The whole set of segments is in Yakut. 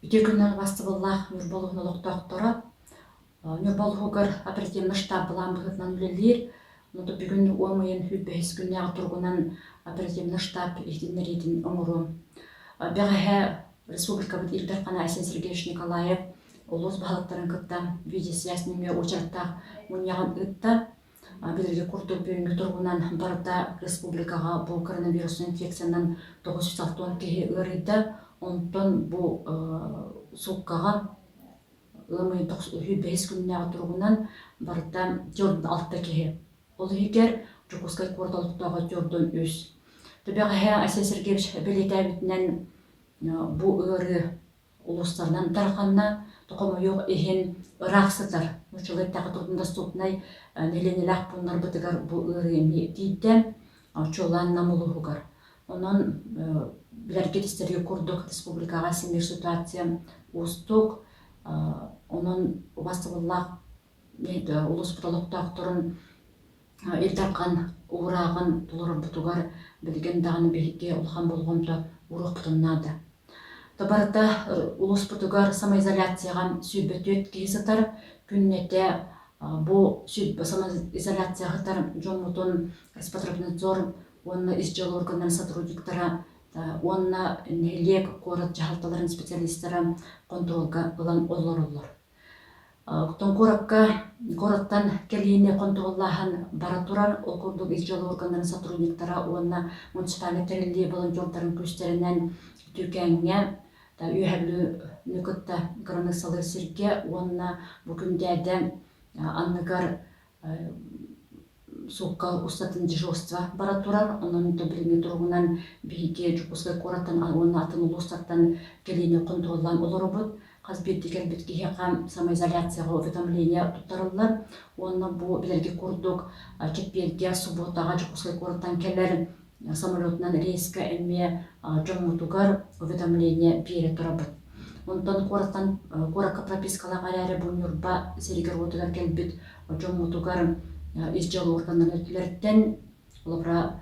Үтүө күннэр убастабыллаах Ньурба улууһун олохтоохторо. Ньурба улууһугар оперативнай штаб былаан быһыытынан үлэлиир. Онон бүгүн ыам ыйын 25 күннээҕи туругунан оперативнай штаб иһитиннэриитин оҥоруом. Бэҕэһээ республикабыт Ил Дархана Айсен Сергеевич Николаев улуус баһылыктарын кытта видеосвязь нөҥүө уочараттаах мунньаҕын ыытта. Билиги курдук бүгүҥҥү туругунан барыта республикаҕа бу коронавирус инфекциянан 960 киһи ыарыйда. Онтон бу сууккаҕа ыам ыйын 25 күннээҕи туругунан барыта 46 киһи. Ол иһигэр Дьокуускай куорат олохтооҕо 43. Түбэҕэһээ Айсен Сергеевич бэлиэтээбитинэн бу ыарыы улуустарынан тарҕанна, хомойуох иһин ыраах сытар нууччалыы эттэххэ труднодоступнай нэһилиэнньэлээх пууннарбытыгар бу ыарыы эмиэ тиийдэ, чуолаан Нам улууһугар. Онон билэргит истэргэ курдук республикаҕа симиир ситуация уустук, онон убастабыллаах улууспут олохтоохторун Ил Дархан уурааҕын толорорбутугар билигин даҕаны биһиги улахан болҕомто ууруохпутун наада. Барыта улууспутугар самоизоляцияҕа 24 киһи сытар. Күннэтэ бу самоизоляцияҕа сытар дьоммутун Роспотребнадзор уонна ис дьыала органнарын сотрудниктара уонна нэһилиэк, куорат дьаһалталарын специалистара хонтуруолга ылан олороллор. Оттон куоракка куораттан кэлиини хонтуруоллааһын бара турар. Ол курдук ис дьыала органнарын сотрудниктара уонна муниципальнай тэриллии волонтердарын күүстэринэн Түүкээҥҥэ, Үөһээ Бүлүүнү кытта кыраныыссалыыр сиргэ уонна бу Күндээдэ анныгар суукка устатын дежурство бара турар. Онон билиҥҥи туругунан биһиги Дьокуускай куораттан уонна атын улуустартан кэлиини хонтуруоллаан олоробут. Хас биирдии кэлбит киһиэхэ самоизоляцияҕа уведомление туттарыллар. Уонна бу билэргэ курдук чэппиэргэ, субуотаҕа Дьокуускай куораттан кэлэр самолетунан рейскэ эмиэ дьоммутугар уведомление биэрэ турабыт. Онтон куораттан куоракка пропискалаах эрээри бу Ньурба сиригэр-уотугар кэлбит дьоммутугар ис дьыала органнарын өттүлэриттэн холобура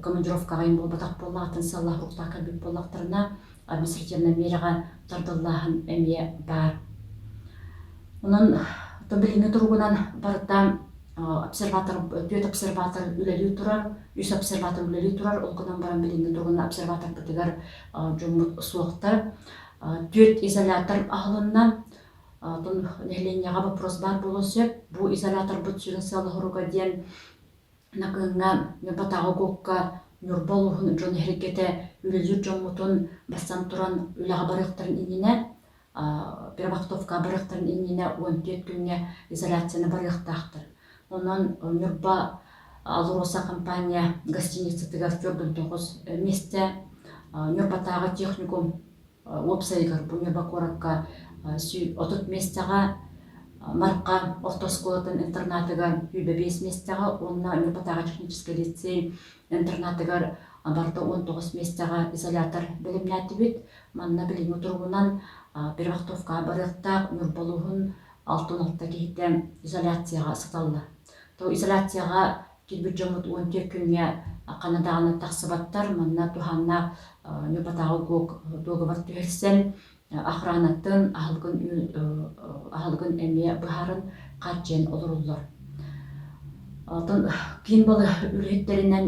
командировкаҕа им буолбатах буоллаҕыттан сыаллаах уруктаах кэлбит буоллахтарына административнай миэрэҕэ тардыллааһын эмиэ баар. Онон билиҥҥи туругунан барыта обсерватор, түөрт обсерватор үлэлии турар, үс обсерватор үлэлии турар, ол гынан баран билиҥҥи туругунан обсерваторбытыгар дьоммут суохтар. Түөрт изолятор аһылынна. Оттон нэһилиэнньэҕэ вопрос баар буолуон сөп. Бу изоляторбыт сүрүн сыала-соруга диэн Накыыҥҥа, Ньурбатааҕы ГОКка Ньурба улууһун дьон эһэргэтэ үлэлиир дьоммутун бастан туран үлэҕэ барыахтарын иннинэ Первохтовка барыахтарын иннинэ 14 күҥҥэ изоляцияны барыахтаахтар. Онон Ньурба АЛРОСА компания гостиницатыгар 49 миэстэ, Ньурбатааҕы техникум уопсайыгар бу Ньурба куоракка 30 миэстэҕэ Марха орто оскуолатын интернатыгар 25 миэстэҕэ уонна Ньурбатааҕы техническэй лицей интернатыгар барыта 19 миэстэҕэ изолятор бэлэмнээтибит. Манна билиҥҥи туругунан Первохтовкаҕа барыахтаах Ньурба улууһун 66 киһитэ изоляцияҕа сыталлар. То изоляцияҕа киирбит дьоммут 14 күҥҥэ ханна даҕаны тахсыбаттар. Манна туһааннаах Ньурбатааҕы ГОК дуогабар түһэрсэн охранатын, аһылыгын, аһылыгын эмиэ быһааран хааччыйан олороллор. Оттон киин балыыһа үлэһиттэринэн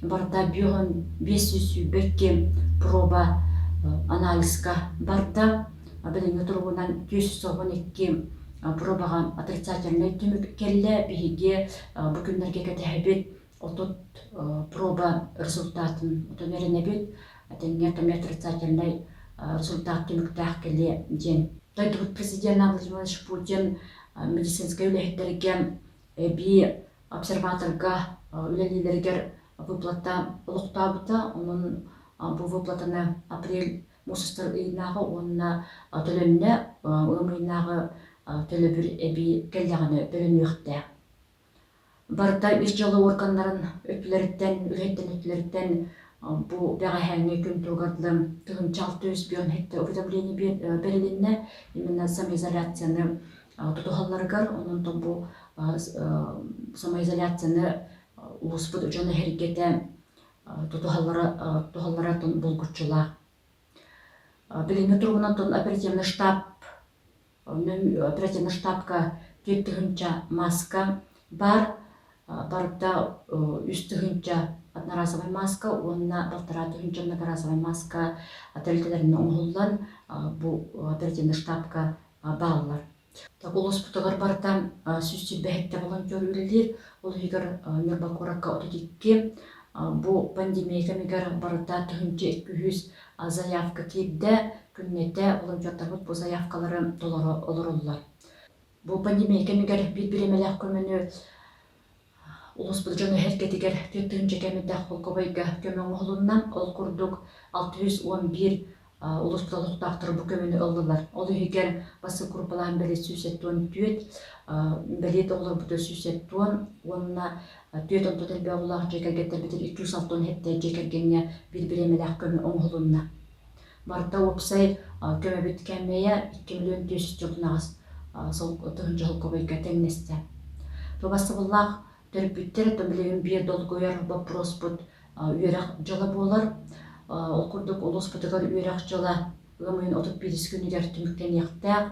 барыта 5 522 проба анализка барда. Билиҥҥи туругунан 412 пробаҕа отрицательнай түмүк кэллэ. Биһиги бу күннэргэ кэтэһэбит 30 проба результатын отон эрэнэбит. Этэҥҥэ эмиэ отрицательнай результат түмүктээх кэлиэ диэн. Дойдубут президенэ Владимир Владимирович Путин медицинскэй үлэһиттэргэ эбии обсерваторга үлэлииллэригэр выплата олохтообута. Онон бу выплатаны апрель муус устар ыйынааҕы уонна төлөннө ыам ыйынааҕы төлөбүр эбии кэллэҕинэ төлөнүөхтээх. Барыта ис дьыала органнарын өттүлэриттэн, үлэһиттэн өттүлэриттэн бу бэҕэһээҥҥи күн туругар дылы 1657 уведомление бэрилиннэ именно самоизоляцияны тутуһалларыгар, онон бу самоизоляцияны улууспут дьоно-сэргэтэ тутуһаллара, тутуһаллара булгуччулаах. Билиҥҥи туругунан оперативный штаб оперативный штабка 4000 маска баар. Барыта 3000 одноразовай маска уонна 1500 многоразовай маска тэрилтэлэринэн оҥоһуллан бу оперативный штабка бааллар. Улууспутугар барыта 127 волонтер үлэлиир, ол иһигэр Ньурба куоракка 32. Бу пандемия кэмигэр барыта 1200 заявка киирдэ, күннэтэ волонтердарбыт бу заявкалары толоро олороллор. Бу пандемия кэмигэр биир бириэмэлээх көмөнү улууспут дьоно эргэтигэр 4000 кэмитэх холкобойга көмө оҥоһулунна. Ол курдук 611 улууспут олохтоохторо бу көмөнү ыллылар. Ол иһигэр бастакы группалаан бэлиэ 174, бэлиэ оҕолорбутугар 170 уонна түөрт онтон элбэх оҕолоох дьиэ кэргэттэрбитин 267 дьиэ кэргэҥҥэ биир бириэмэлээх көмө оҥоһулунна. Барыта уопсай көмөбүт кээмэйэ 2 миллион 438 тыһыынча солкуобайга тэҥнэстэ. Тубастабыллаах төрөппүттэр билигин биир долгуйар боппуруоспут үөрэх дьыла буолар. Ол курдук улууспутугар үөрэх дьыла ыам ыйын 31 күнүгэр түмүктэниэхтээх.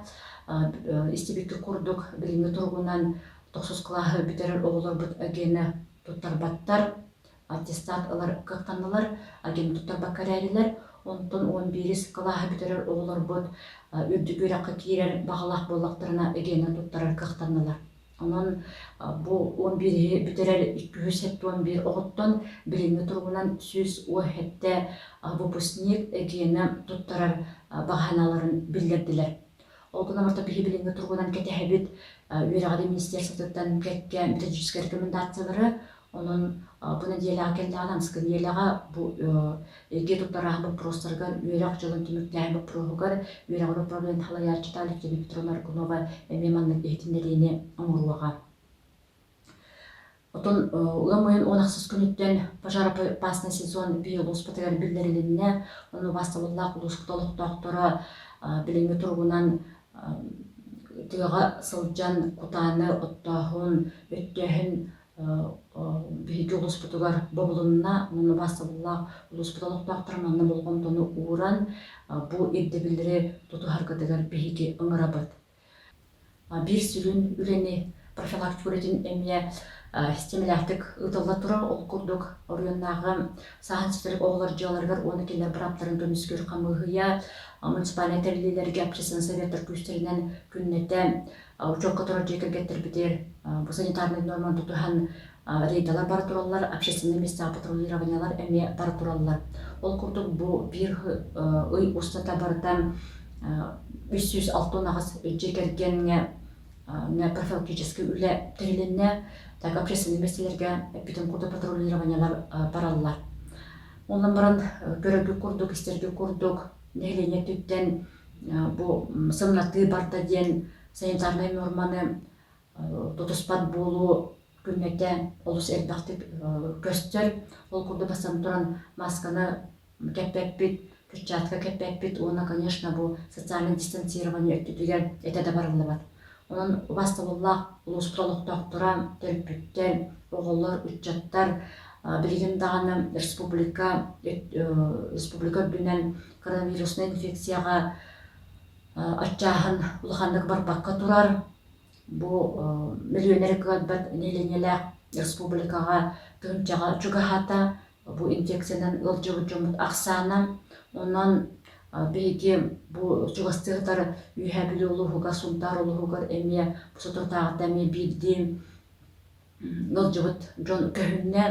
Истибиккит курдук билиҥҥи туругунан тохсус кылааһы бүтэрэр оҕолорбут АГЭ-ни туттарбаттар. Аттестат ылар кыахтаннылар, агент туттарбакка эрээрилэр. Онтон 11-ис кылааһы бүтэрэр оҕолорбут үрдүк үөрэххэ киирэр баҕалаах буоллахтарына эгиэнэ туттарар кыахтаннылар. Онон бу 11-иһи бүтэрэр 271 оҕоттон билиҥҥи туругунан 117 выпускник эгиэнэ туттарар баҕаһыналарын биллэрдилэр. Ол гынан баран биһи билиҥҥи туругунан кэтэһэбит үөрэҕирии министерствотыттан кэккэ методическай рекомендациялары. Онон бу нэдиэлэҕэ кэллэҕинэ, аныгыскы нэдиэлэҕэ бу эргэ туттарааһын боппуруостарыгар, үөрэх дьылын түмүктээһин боппуруоһугар үөрэҕин управлениетын салайааччыта Алевтина Петровна Аргунова эмиэ маннык иһитиннэриини оҥоруоҕа. Отон ыам ыйын 16 күнүттэн пожароопасный сезон биир улууспутугар биллэрилиннэ. Ону убаастабыллаах улууспут олохтоохторо билиҥҥи туругунан тыаҕа сылдьан кутааны оттооһун, өттөөһүн биһиги улууспутугар бобулунна, онон убаастабыллаах улууспут олохтоохторо манна болҕомтону ууран, бу ирдэбиллэри тутуһаргытыгар биһиги ыҥырабыт. Биир сүрүн үлэни профилактика үлэтин эмиэ систиэмэлээхтик ыытылла турар. Ол курдук оройуоннааҕы сааһын ситэрик оҕолор дьыаларыгар уонна кинилэр бырааптарын көмүскүүр хамыыһыйа муниципальнай тэриллиилэргэ общественнай советтар күүстэринэн күннэтэ учуокка турар дьиэ кэргэттэрбитигэр бу санитарнай нуорманы тутуһан рейдалар бара тураллар, общественнай местаҕа патрулированиелар эмиэ бара тураллар. Ол курдук бу биир ый устата барыта 368 дьиэ кэргэҥҥэ профилактическай үлэ тэрилиннэ, так общественнай миэстэлэргэ эппитин курдук патрулированиелар бараллар. Онон баран көрөргүт курдук, истэргит курдук нэһилиэнньэ өттүттэн бу сымнатыы барда диэн санитарнай нуорманы тутуспат буолуу күннэтэ олус элбэхтик көстөр. Ол курдук бастатан туран масканы кэппэппит, перчатка кэппэппит уонна, конечно, бу социальное дистанцирование өттүтүгэр этэ да барыллыбат. Онон убаастабыллаах улууспут олохтоохторо, төрөппүттэр, оҕолор, ыччаттар билигин даҕаны республика республика үрдүнэн коронавируснай инфекцияҕа аччааһын улаханнык барбакка турар. Бу мөлүйүөннэри кыайбат нэһилиэнньэлээх республикаҕа тыһыынчаҕа чугаһаата. Бу инфекциянан ыалдьыбыт дьоммут ахсаана. Онон биһиги бу чугастыы сытар Үөһээ Бүлүү улууһугар, Сунтаар улууһугар эмиэ бу соторутааҕыта эмиэ биирдии ыалдьыбыт дьон көһүннэ.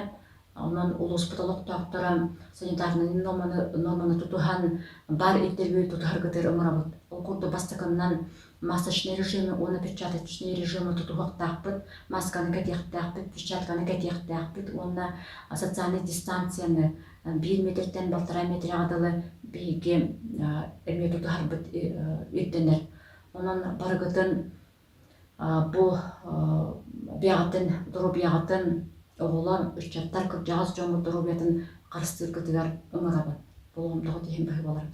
Онон улууспут олохтоохторо санитарнай нуорманы тутуһан, бар ирдэбили тутуһаргытыгар ыҥырабыт. Ол курдук бастакыннан масочнай режими уонна перчаточнай режими тутуһуохтаахпыт, масканы кэтиэхтээхпит, перчатканы кэтиэхтээхпит уонна социальнай дистанцияны биир метртэн балтараа метрэҕэ дылы биһиги эмиэ тутуһарбыт ирдэнэр. Онон барыгытын Бу бэйэҕитин доруобуйаҕытын оҕолор, ыччаттар, кырдьаҕас дьоммут доруобуйатын харыстыыргытыгар ыҥырабын. Болҕомтоҕут иһин баһыыбаларым.